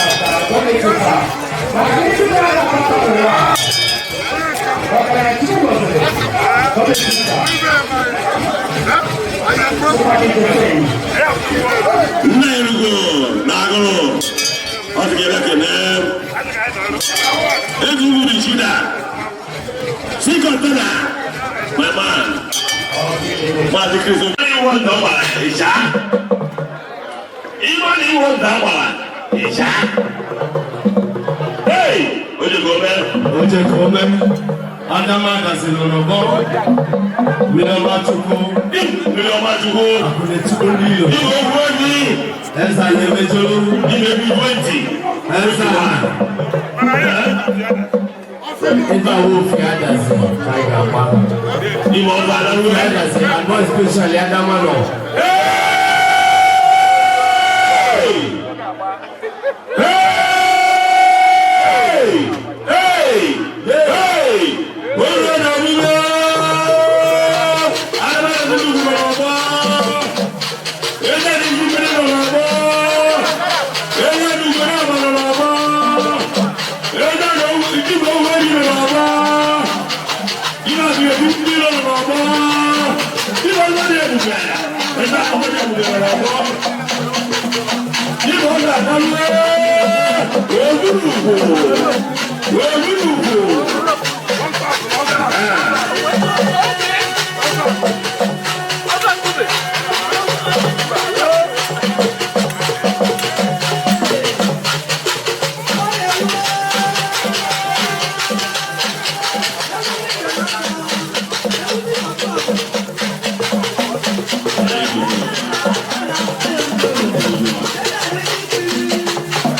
Nna Enugu na-agụrụ ọ sị gị kene ego ugwu dị chida si container, my man, Maazị Chris. Iwe ndụ gbara ịcha iwe na iwe ndụ gbara ịcha. Hey, oje ka ome. Oche ka ome. Adama gaziri n'ọgbọ. Mmiri ọma Chukwu. Mmiri ọma Chukwu. Akụnechukwu ndị Ilo. Iwe okwu enyi. Eze anyị emejolu. Iwe egwu 20. Eze Ebe awo ofe adazi ka anyị ga-agba. Ime ọzọ adaru. Ofe adazi and more especially Adama nọ. Hey! Hey! Hey! Hey! Onye na-omume! Adama na-ebu n'ọgbọ! Eze dị mmiri nọ n'ọgbọ! Eze dị ugoro ama nọ n'ọgbọ! Eze na igwe owu enyi nọ n'ọgbọ! Ihe a ga-ebu mmiri nọ n'ọgbọ! Ihe ọzọ dị ebube! Eze ọzọ dị ebube nọ n'ọgbọ! Ibo ga-akalue ogurugwu ogurugwu.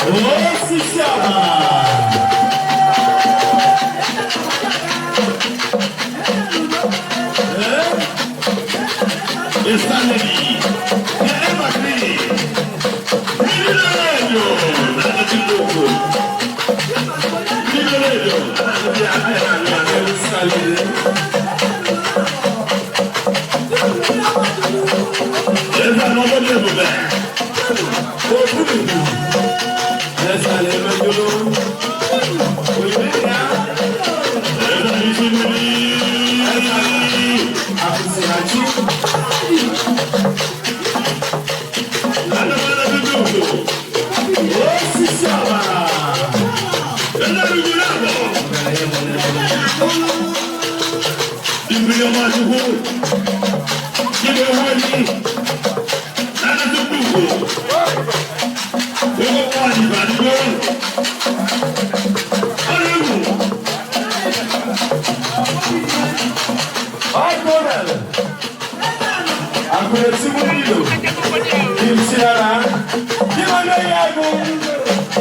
Osisi ọba. Stanley, the evergreen, Mílíọ̀nù láti gbogbo. Mílíọ̀nù láti Salele. Eze anọgbọdọ ebube. Ogurugwu. Eze anyị emejolu. Oyime ya. Eze isi mmiri. Akụsịrachi. Adamada gbogbo. Osisi ọba. Eze arúgbó náà bọ̀. Ìgbìyànjú ọmọ àdúgbò. Ìgbìyànjú owó ní. Láti tó gbogbo. Owó wọn àdìgbò àdúgbò. Ọlọ́run. Ọgbọ́nẹ̀lẹ̀. Akụnechukwu ndị Ilo. Kimsiara. Dimọdé ya bụ.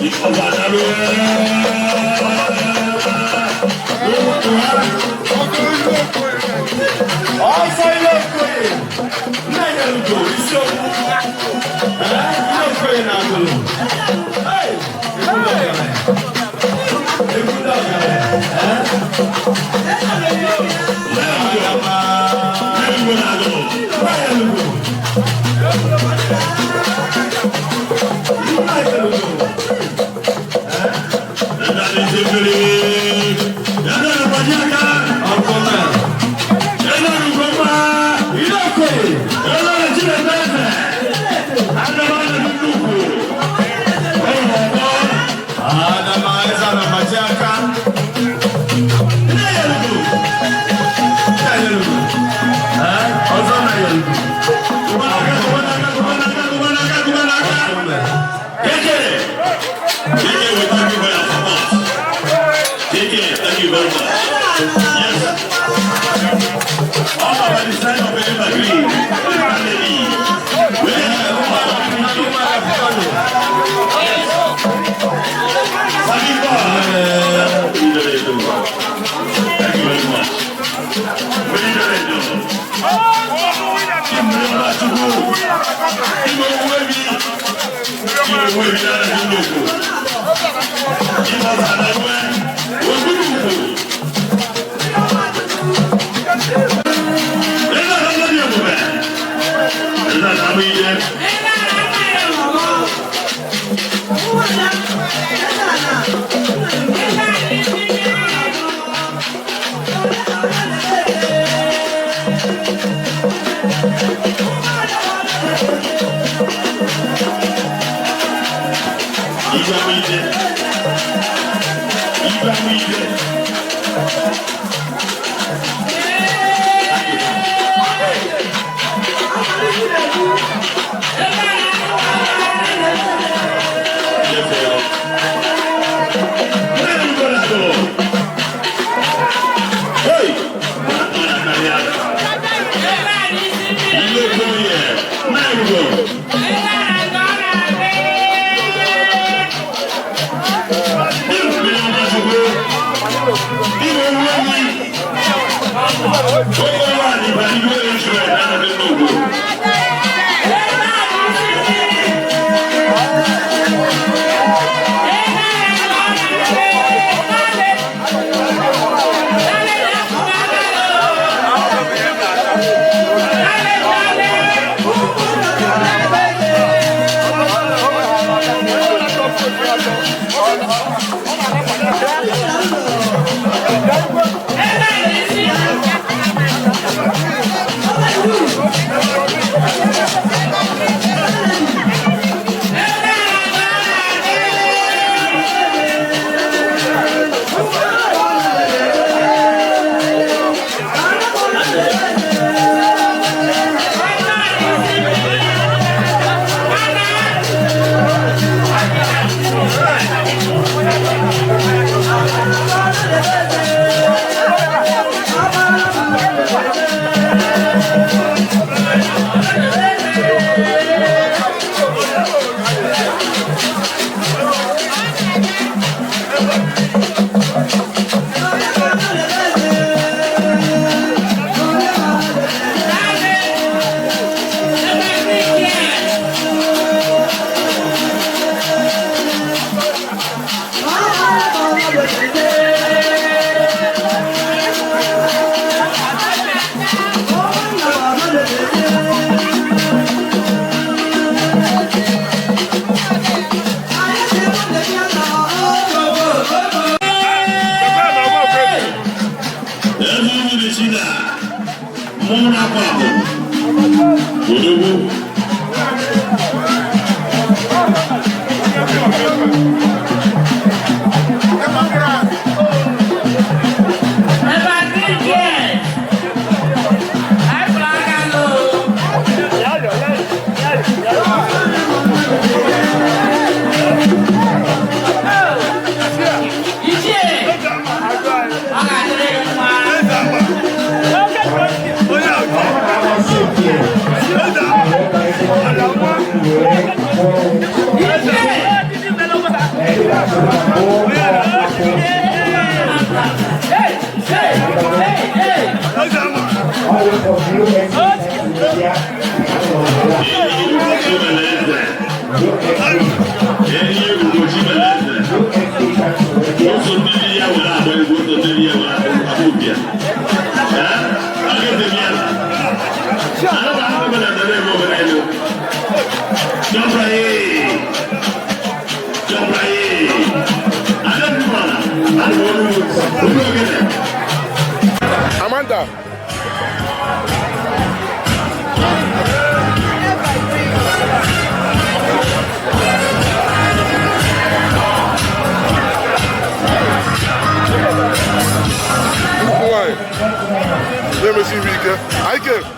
Ìkọ̀wé àdàlú. Ọsọ ile Okoye. Nna ya ugo isiokwu. Ee, ile Okoye na agụlụ. Hey! Egwu ndị ọgaranya. Egwu ndị ọgaranya. Ee? Agama. Nna ya ugo. Nna ya ugo. Ọkọ náà. Ile Okoye. Amanda. Why? Let me see if we can. I can.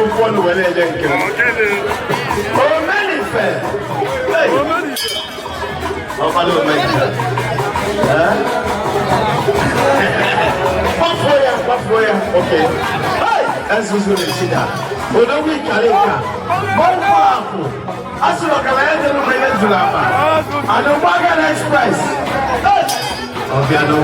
okwu ọnụ were enye nke m. Omenife! Hey! Ọkpala Omenife. Eh? Gbafuo ya, gbafuo ya. Okay. Hey! Ezuzu na-esi na. Odogwu Ikarika. Gbọmgbọ akwụ. A sị ọgaranya dị n'ụlọ ihe juru ama. Anụgbaga Express. Hey! Ọbịanụ.